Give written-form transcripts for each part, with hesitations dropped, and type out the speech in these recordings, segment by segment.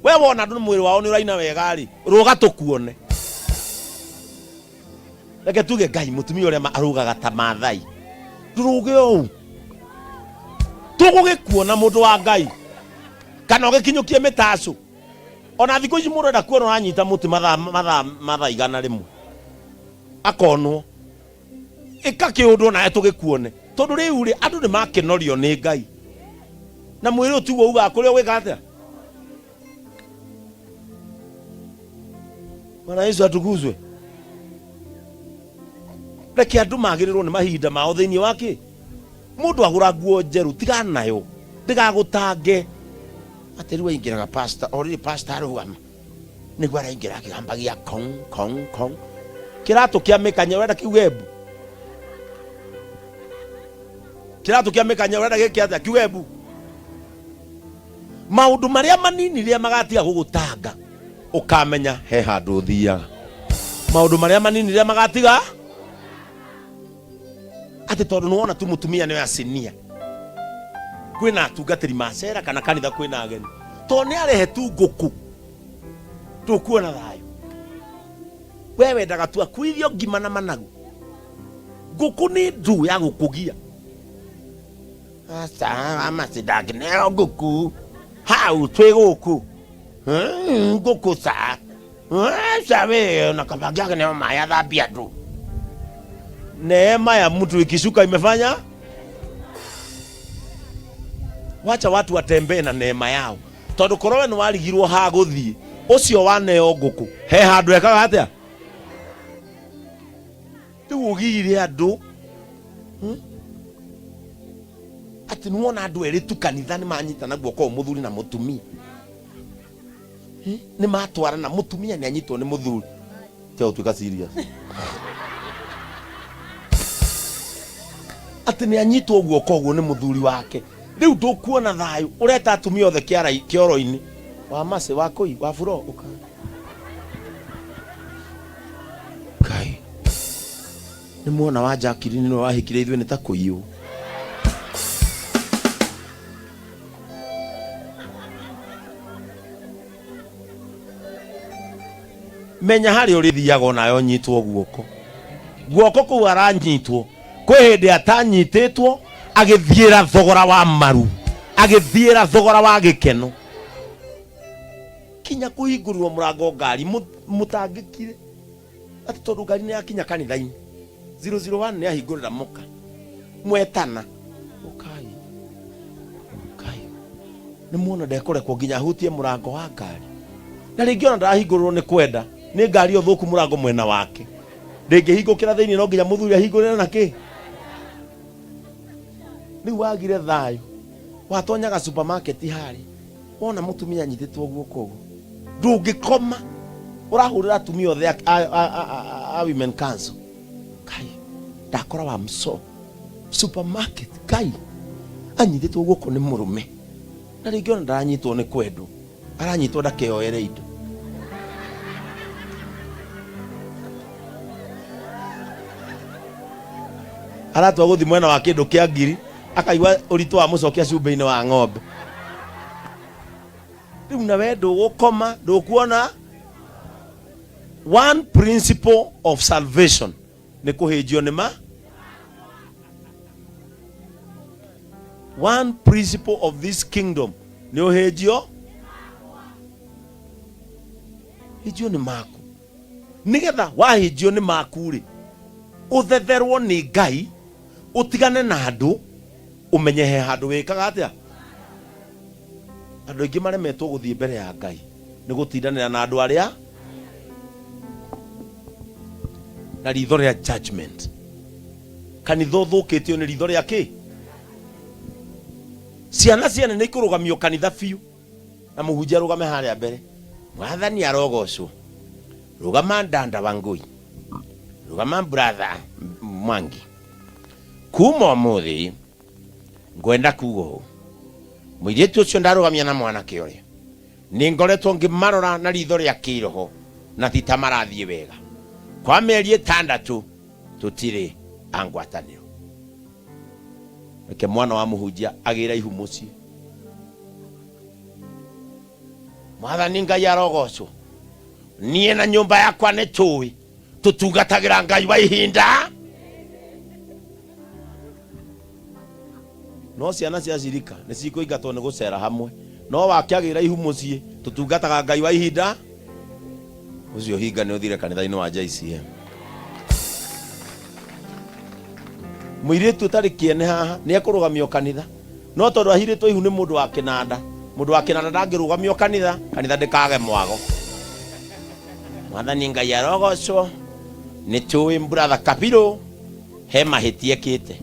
We wona andũ mwĩrĩ wao nĩ ũraina wega rĩ, rũga tũkuone. Reke tuge Ngai mũtumia ũrĩa arũgaga ta Maathai. Ndũrũge ũũ. Tũgũgĩkuona mũndũ wa Ngai. Kana ũgĩkinyũkie mĩtacũ. Ona thikũ ici mũndũ enda kuona ũranyita mũtĩ mathaa mathaa mathaa 100. Akonwo. Ĩka kĩũndũ onawe tũgĩkuone. Tondũ rĩu rĩ, andũ nĩ makĩnorio nĩ Ngai. Na mwĩrĩ ũyũ tiguo ugaga kũrĩa ũgwĩka atĩa? Bwana Yesu atukuzwe. Reke andũ magĩrĩrwo nĩ mahinda mao thĩinĩ wa kĩ? Mũndũ agũra nguo njerũ tigana nayo ndĩgagũtange. Atĩ rĩu aingĩraga pastor, o rĩrĩ pastor arũgama nĩguo araingĩra akĩgambagia kong kong kong. Kĩratũ kĩa mĩkanye ũrenda kiuge mbu? Kĩratũ kĩa mĩkanye ũrenda gĩke atĩa? Kiuge mbu? Maũndũ marĩa manini rĩrĩa magatiga gũgũtanga ũkamenya he handũ ũthiaga. Maũndũ marĩa manini rĩrĩa magatiga atĩ tondũ nĩwona tu mũtumia nĩ acinia kwĩna atungatĩri macera kana kanitha kwĩna ageni tondũ nĩ arehe tu ngũkũ tũkuona thayũ. We wendaga tu akuithio ngima na managu. Ngũkũ nĩ ndũ ya gũkũgia. Aca amasi ndangĩneo ngũkũ hau twĩ gũkũ ngũkũ ca aca we na kaba angĩakĩneo maĩ athambie andũ. Neema ya mtu ikishuka imefanya wacha watu watembee na neema yao tondũ korwo we nĩwarigirwo ha gũthiĩ ũcio waneo ngũkũ he handũ ekaga atĩa rĩu ũgire andũ Atĩ nĩwona andũ erĩ tu kanitha nĩmanyitana guoko mũthuri na mũtumia nĩmatwarana mũtumia nĩanyitwo nĩ mũthuri tiga gũtuĩka serious atĩ nĩanyitwo guoko ũguo nĩ mũthuri wake rĩu ndũkuona thayũ ũreta atumia othe kĩoro-inĩ wa macĩ wa kũi wa buro ũka Ngai nĩ mwona wa Jacqueline nĩwe wahikire ithuĩ nĩ ta kũiywo menya harĩa ũrĩthiaga onawe ũnyitwo guoko guoko kũu aranyitwo kwĩ hĩndĩ atanyitĩtwo agĩthiĩra thogora wa maru agĩthiĩra thogora wa gĩkeno kinya kũhingũrĩrwo mũrango ngari mũtangĩkire atĩ tondũ ngari nĩ yakinya kanitha-inĩ 001 nĩ ahingũrĩra mũka mwetana ũkai ũkai nĩ muona ndekũrekwo nginya ahutie mũrango wa ngari na rĩngĩ ona ndarahingũrĩrwo nĩ kwenda nĩ ngari ĩyo thũku mũrango mwena wake ndĩngĩhingũkĩra thĩinĩ no nginya mũthuri ahingũrĩre na kĩ rĩu wagire thayũ watonyaga supermarket harĩa Wona mũtumia anyitĩtwo guoko ũguo ndũngĩkoma, ũrahũrĩra atumia othe a women council. Kai ndakora wa mso supermarket kai anyitĩtwo guoko nĩ mũrũme na rĩngĩ ona ndaranyitwo nĩ kwendwo, aranyitwo ndakeyoere indo. Aratua gũthiĩ mwena wa kĩndũ kĩa ngiri akaigua ũritũ wa mũcokia cumbĩ-inĩ wa ng'ombe. Rĩu nawe ndũgũkoma, ndũkuona. One principle of salvation nĩ kũhĩnjio nĩ ma. One principle of this kingdom nĩ ũhĩnjio hĩnjio nĩ maku. Nĩgetha wahĩnjio nĩ maku rĩ, ũthetherwo nĩ Ngai Ũtigane na andũ, ũmenye he handũ wĩkaga atĩa. Andũ aingĩ maremetwo gũthiĩ mbere ya Ngai nĩ gũtindanĩra na andũ arĩa na ritho rĩa judgment. Kanitha ũthũkĩtio nĩ ritho rĩa kĩ? Ciana ciene nĩ ikũrũgamio kanitha biũ na mũhunjia arũgame harĩa mbere. Mwathani arogocwo. Rũgama Ndanda Wangui. Rũgama brother Mwangi. Kuma ũmũthĩ ngwenda kuga ũũ, mũirĩtu ũcio ndarũgamia na mwanake ũrĩa nĩ ngoretwo ngĩmarora na ritho rĩa kĩroho na ti ta marathiĩ wega. Kwa mĩeri ĩtandatũ tũtirĩ a ngwatanĩro. Reke mwana wa mũhunjia agĩre ihu mũciĩ. Mwathani Ngai arogocwo. Niĩ na nyũmba yakwa nĩ tũĩ tũtungatagĩra Ngai wa ihinda. No ciana cia cirika nĩ cikũingatwo nĩ gũcera hamwe. No wakĩagĩra ihu mũciĩ tũtungataga Ngai wa ihinda. Ũcio hinga nĩ ũthire kanitha-inĩ wa JCM. Mũirĩtu ũtarĩ kĩene haha nĩ ekũrũgamio kanitha. No tondũ ahirĩtwo ihu nĩ mũndũ wa kĩnanda, mũndũ wa kĩnanda ndangĩrũgamio kanitha, kanitha ndĩkage mwago. Mwathani Ngai arogocwo, nĩ tũĩ brother Kabirũ he mahĩtia ekĩte,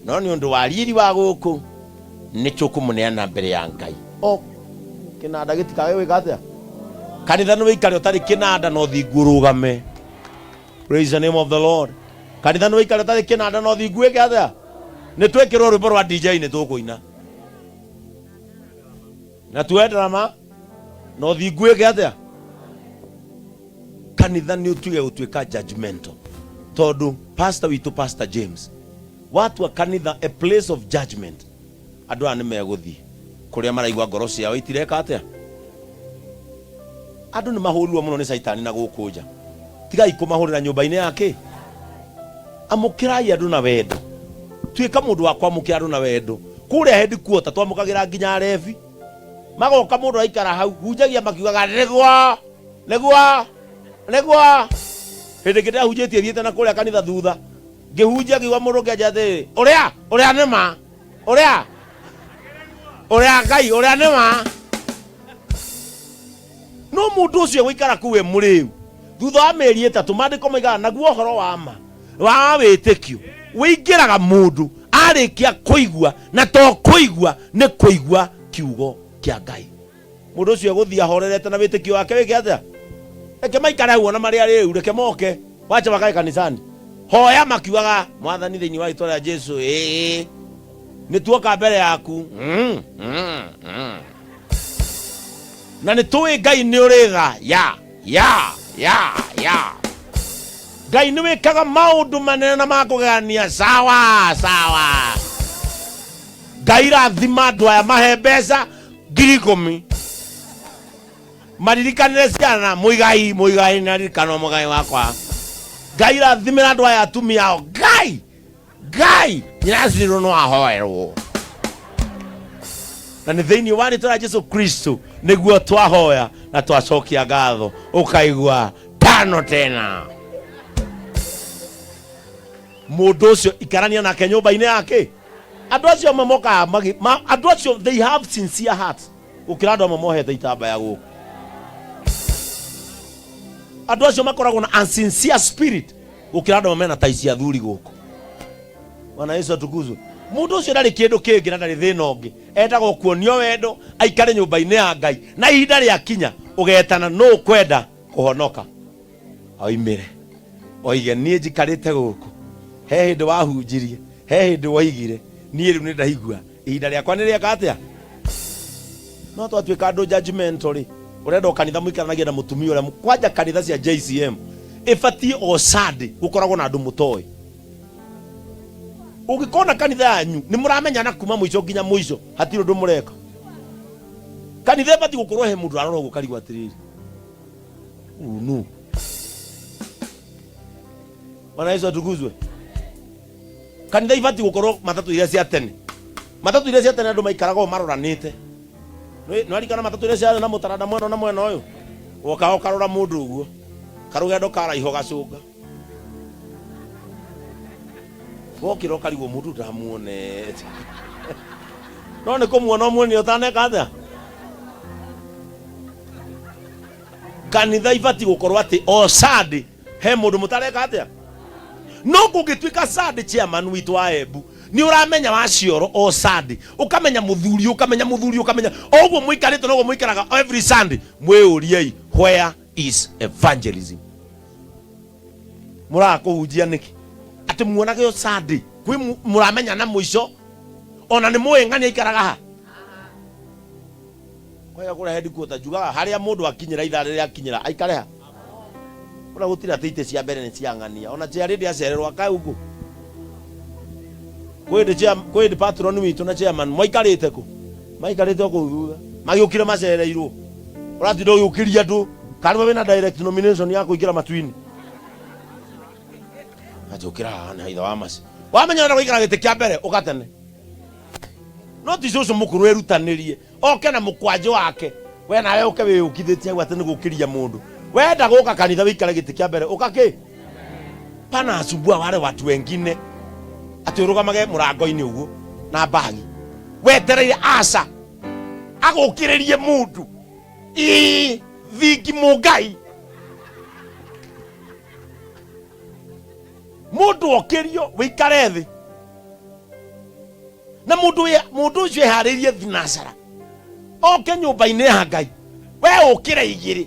no nĩ ũndũ wa riri wa gũkũ nĩ tũkũmũneana mbere ya Ngai. O kĩnanda gĩtikage gwĩka atĩa? Kanitha nĩ wĩikare ũtarĩ kĩnanda no thingu ũrũgame. Praise the name of the Lord. Kanitha nĩ wĩikare ũtarĩ kĩnanda no thingu wĩke atĩa? Nĩ twĩkĩrwo rwĩmbo rwa DJ nĩ tũkũina. Na tuoe drama na ũthingu wĩke atĩa? Kanitha nĩ ũtige gũtuĩka judgmental. Tondũ pastor witũ Pastor James watua kanitha a place of judgment, andũ aya nĩ megũthiĩ kũrĩa maraigua ngoro ciao itireka atĩa? Andũ nĩ mahũrirwo mũno nĩ caitani na gũkũ nja. Tigai kũmahũrĩra nyũmba-inĩ ya kĩ? Amũkĩrai andũ na wendo. Tuĩka mũndũ wa kwamũkĩra andũ na wendo. Kũrĩa headquarter twamũkagĩra nginya arebi. Magoka mũndũ aikara hau, hunjagia makiugaga nĩguo, nĩguo, nĩguo. Hĩndĩ ĩngĩ ndĩrahunjĩtie thiĩte na kũrĩa kanitha thutha, ngĩhunjia ngĩigua mũndũ ũngĩ anjĩra atĩrĩrĩ, ũrĩa, ũrĩa nĩ ma, ũrĩa, ũrĩa Ngai, ũrĩa nĩ ma. No mũndũ ũcio egũikara kũu e mũrĩu thutha wa mĩeri ĩtatũ, maandĩko moigaga naguo ũhoro wa ma wa wĩtĩkio wĩingĩraga mũndũ arĩkia kũigua, na to kũigua, nĩ kũigua kiugo kĩa Ngai. Mũndũ ũcio egũthiĩ ahorerete na wĩtĩkio wake wĩke atĩa? Reke maikare hau ona marĩ arĩu, reke moke, wacha wakae kanisani. Hoya makiugaga, Mwathani thĩinĩ wa rĩtwa rĩa Jesu, ĩĩ, nĩ tuoka mbere yaku. Na nĩ tũĩ Ngai nĩ ũrĩ tha, ya, ya, ya, ya. Ngai nĩ wĩkaga maũndũ manene na ma kũgegania, sawa, sawa. Ngai rathima andũ aya mahe mbeca 10,000. Maririkanĩre ciana, mũigai, mũigai, naririkana mũgai wakwa. Ngai rathimĩra andũ aya atumia ao. Ngai, Ngai, nyina no ahoerwo. Na nĩ thĩinĩ wa rĩtwa rĩa Jesu Kristo nĩguo twahoya na twacokia ngatho, ũkaigua tano tena. Mũndũ ũcio ikarania nake nyũmba-inĩ yake. Andũ acio amwe mokaga magi, ma, andũ acio they have sincere hearts gũkĩra andũ amwe mohete itambaya gũkũ. Andũ acio makoragwo na unsincere spirit gũkĩra andũ amwe mena tai cia athuri gũkũ. Bwana Yesu atukuzwe. Mũndũ ũcio ndarĩ kĩndũ kĩngĩ na ndarĩ thĩna ũngĩ, endaga o kuonio wendo, aikare nyũmba-inĩ ya Ngai, na ihinda rĩakinya ũgetana nũ ũkwenda kũhonoka, oimĩre oige niĩ njikarĩte gũkũ, he hĩndĩ wahunjirie, he hĩndĩ woigire, niĩ rĩu nĩ ndaigua ihinda rĩakwa nĩ rĩeka atĩa. No twatuĩka andũ judgmental rĩ, ũrenda o kanitha mũikaranagie na mũtumia ũrĩa kwanja kanitha cia JCM ĩbatiĩ o Sunday gũkoragwo na andũ mũtoĩ. Ũngĩkona kanitha yanyu nĩ mũramenyana kuma mũico nginya mũico, hatirĩ ũndũ mũreka. Kanitha ĩbatiĩ gũkorwo he mũndũ arora ũguo karigwo atĩrĩrĩ, ũyũ nũ? Bwana Yesu atukuzwe. Kanitha ibatiĩ gũkorwo matatũ iria cia tene. Matatũ iria cia tene andũ maikaraga ũũ maroranĩte. Nĩ warikana matatũ iria ciarĩ na mũtaranda mwena na mwena ũyũ? Woka ũkarora mũndũ ũguo. Karũgendo karaiha ũgacũnga. Wokĩra ũkarigwo mũndũ ndamuonete. No nĩ kũmuona ũmuonire ũtaneka atĩa? Kanitha ibatiĩ gũkorwo atĩ o Sunday he mũndũ mũtareka atĩa. No kũngĩtuĩka Sunday chairman witũ wa Embu nĩ ũramenya wa cioro o Sunday, ũkamenya mũthuri, ũkamenya mũthuri, ũkamenya o ũguo mũikarĩte noguo mũikaraga every Sunday, mwĩyũriei where is evangelism? Mũraga kũhunjia nĩkĩ? Atĩ muonage o Sunday kwĩ mũramenya na mũico, ona nĩ mũĩ ng'ania aikaraga ha. Kwaya kũrĩa headquarter njugaga harĩa mũndũ akinyĩra ithaa rĩrĩa akinyĩra aikare ha. Ona gũtirĩ atĩ itĩ cia mbere nĩ cia ng'ania. Ona chair rĩndĩ acererwo akae ũguo. Kwĩ hĩndĩ chair, kwĩ hĩndĩ patron witũ na chairman maikarĩte kũ? Maikarĩte o kũu thutha. Magĩũkire macereirwo. Ũratinda ũgĩũkĩria andũ kana nĩwe wĩna direct nomination ya kũingĩra matu-inĩ. Atĩ ũkĩra haha nĩ haitha wa maci. Wamenya ũrenda gũikara gĩtĩ kĩa mbere ũka tene. No ti cũcũ mũkũrũ erutanĩrie oke na mũkwanjũ wake we nawe ũke wĩyũkithĩtie hau atĩ nĩ gũkĩria mũndũ. Wenda gũka kanitha wĩikare gĩtĩ kĩa mbere ũka kĩ? Pana asumbua wale watu wengine atĩ ũrũgamage mũrango-inĩ ũguo na mbagi wetereire aca agũkĩrĩrie mũndũ. Ii, thingi mũngai Mũndũ okĩrio wĩikare thĩ na mũndũ mũndũ ũcio eharĩirie thinacara oke nyũmba-inĩ ya Ngai we ũkĩre igĩrĩ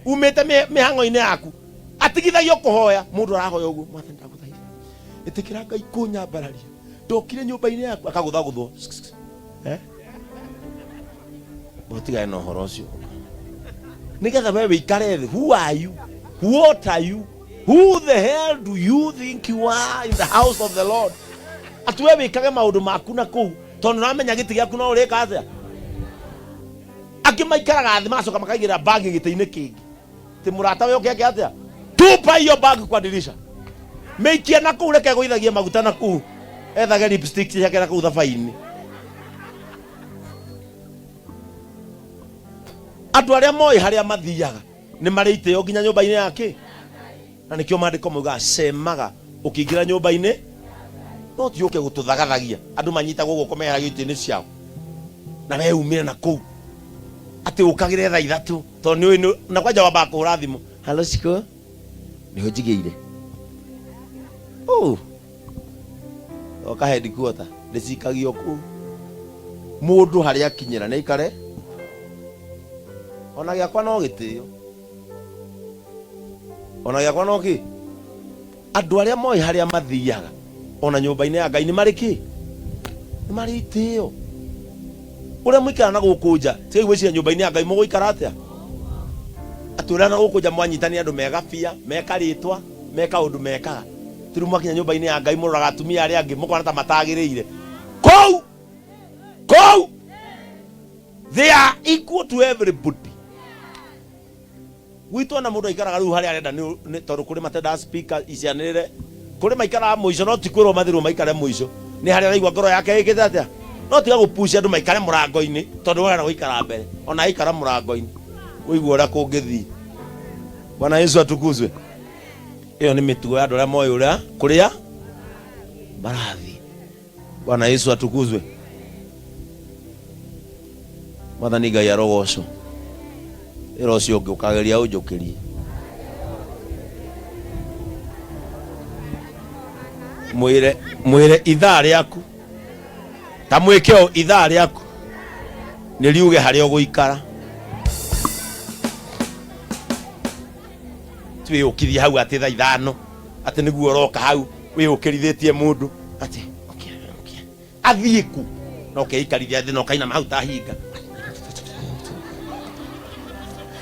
umĩte mĩhang'o-inĩ yaku atigithagio kũhoya mũndũ arahoya ũguo mwathani ndagũthaitha ĩtĩkĩra Ngai kũnyambararia ndokire nyũmba-inĩ yaku akagũthagũthwo eh? Mũtigane na ũhoro ũcio nĩgetha we wĩikare thĩ. Who are you? What are you? Who the hell do you think you are in the house of the Lord? Atĩ we wĩkage maũndũ maku na kũu tondũ nĩũramenya gĩtĩ gĩaku no ũrĩka atĩa. Angĩ maikaraga thĩ magacoka makaigĩrĩra bagi gĩtĩ-inĩ kĩngĩ. Ti mũrata we ũke eke atĩa? Tupa hiyo bag kwa dirisha. Mĩikie na kũu reke ĩgũithagie maguta na kũu. Ethage lipstick ciake na kũu thabai-inĩ. Andũ arĩa moĩ harĩa mathiaga nĩ marĩ itĩo nginya nyũmba-inĩ ya kĩ? Na nĩkĩo maandĩko maugaga cemaga ũkĩingĩra nyũmba-inĩ no ti ũke gũtũthagathagia andũ manyitagwo guoko meheragio itĩ-inĩ ciao na we umire na kũu atĩ ũkagĩre thaa ithatũ tondũ nĩ ũĩ na kwanja wambaga kũhũra thimũ halo Shiko nĩho njigĩire oh oka headquarter ndĩcikagio kũu mũndũ harĩa akinyĩra nĩ aikare ona gĩakwa no gĩtĩo ona gĩakwa no kĩ andũ arĩa moĩ harĩa mathiaga ona nyũmba-inĩ ya Ngai nĩ marĩ kĩ nĩ marĩ itĩo ũrĩa mũikara na gũkũ nja tigai gwĩciria nyũmba-inĩ ya Ngai mũgũikara atĩa atĩ ũrĩa na gũkũ nja mwanyitania andũ megabia mekarĩtwa meka ũndũ mekaga ti rĩu mwakinya nyũmba-inĩ ya Ngai mũroraga atumia arĩa angĩ mũkona ta matagĩrĩire kũu kũu they are equal to everybody Gwitũ ona mũndũ aikaraga rĩu harĩa arenda nĩ tondũ kũrĩ matendaga speaker icianĩrĩre, kũrĩ maikaraga mũico no ti kwĩrwo mathĩrwo maikare mũico, nĩ harĩa araigua ngoro yake ĩkĩte atĩa? No tiga gũ push andũ maikare mũrango-inĩ tondũ we ũrenda gũikara mbere, ona aikara mũrango-inĩ ũigue ũrĩa kũngĩthiĩ. Bwana Yesu atukuzwe. Ĩyo nĩ mĩtugo ya andũ arĩa moĩ ũrĩa kũrĩa marathiĩ. Bwana Yesu atukuzwe. Mwathani Ngai arogocwo. Ĩra ũcio ũngĩ ũkageria ũnjũkĩrie. Mwĩre mwĩre ithaa rĩaku ta mwĩke ũũ ithaa rĩaku nĩ riuge harĩa ũgũikara. Twĩyũkithie hau atĩ thaa ithano atĩ nĩguo ũroka hau wĩyũkĩrithĩtie mũndũ atĩ ũkĩra, ũkĩra. Athiĩ ku na ũkeikarithia thĩ na ũkainama hau ta hinga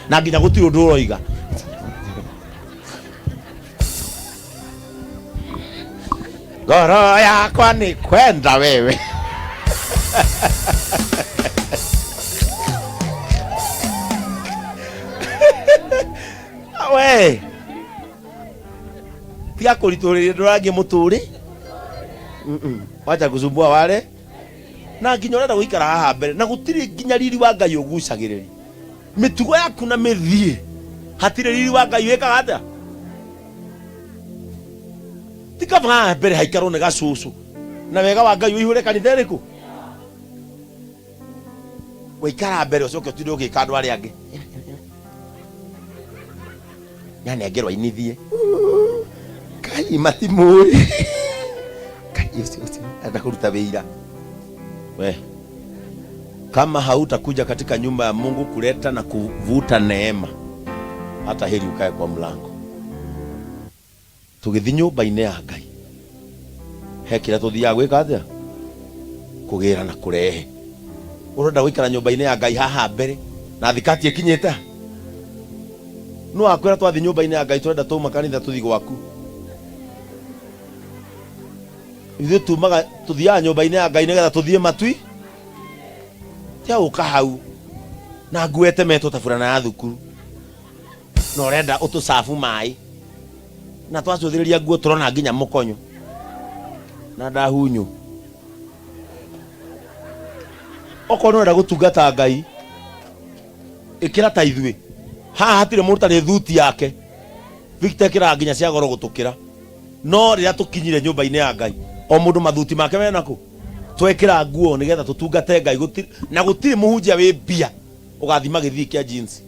na nginya gũtirĩ ũndũ ũroiga. Ngoro yakwa nĩ kwenda wewe. We tiga kũritũrĩria ndũrangie mũtũrĩ. Wacha kusumbua wale na nginya ũrenda gũikara haha mbere na gũtirĩ nginya riri wa Ngai ũgucagĩrĩria mĩtugo yaku na mĩthiĩ hatirĩ riri wa Ngai wĩkaga atĩa ti kaba haha mbere haikarwo nĩ gacũcũ na wega wa Ngai ũihũre kanitha ĩrĩkũ waikara mbere ũcoke ũtinde ũgĩka andũ arĩa angĩ nyanengerwo ainithie kai matimũĩ kai ũcio ũcio enda kũruta wĩira we kama hautakuja katika nyumba ya Mungu kuleta na kuvuta neema hata heri ukae kwa mlango Tũgĩthiĩ nyũmba-inĩ ya Ngai, he kĩrĩa tũthiaga gwĩka atĩa? Kũgĩra na kũrehe. Ũrenda gũikara nyũmba-inĩ ya Ngai haha mbere na thikati ĩkinyĩte ha? Nũ wakwĩra twathiĩ nyũmba-inĩ ya Ngai tũrenda twauma kanitha tũthiĩ gwaku? Ithuĩ tumaga tũthiaga nyũmba-inĩ ya Ngai nĩgetha tũthiĩ matui. Tia gũka hau. Na nguo ĩtemetwo ta burana ya thukuru. Na ũrenda ũtũcabu maĩ. Na twacũthĩrĩria nguo tũrona nginya mũkonyo. Na ndahunyũ. Okorwo nĩ ũrenda gũtungata Ngai, ĩkĩra ta ithuĩ. Haha hatirĩ mũndũ ũtarĩ thuti yake. Victor ĩkĩraga nginya cia goro gũtũkĩra. No rĩrĩa tũkinyire nyũmba-inĩ ya Ngai, o mũndũ mathuti make mena kũ? Twekĩra nguo nĩgetha tũtungate Ngai. Gũtirĩ, na gũtirĩ mũhunjia wĩ mbia ũgathima gĩthii kĩa jeans.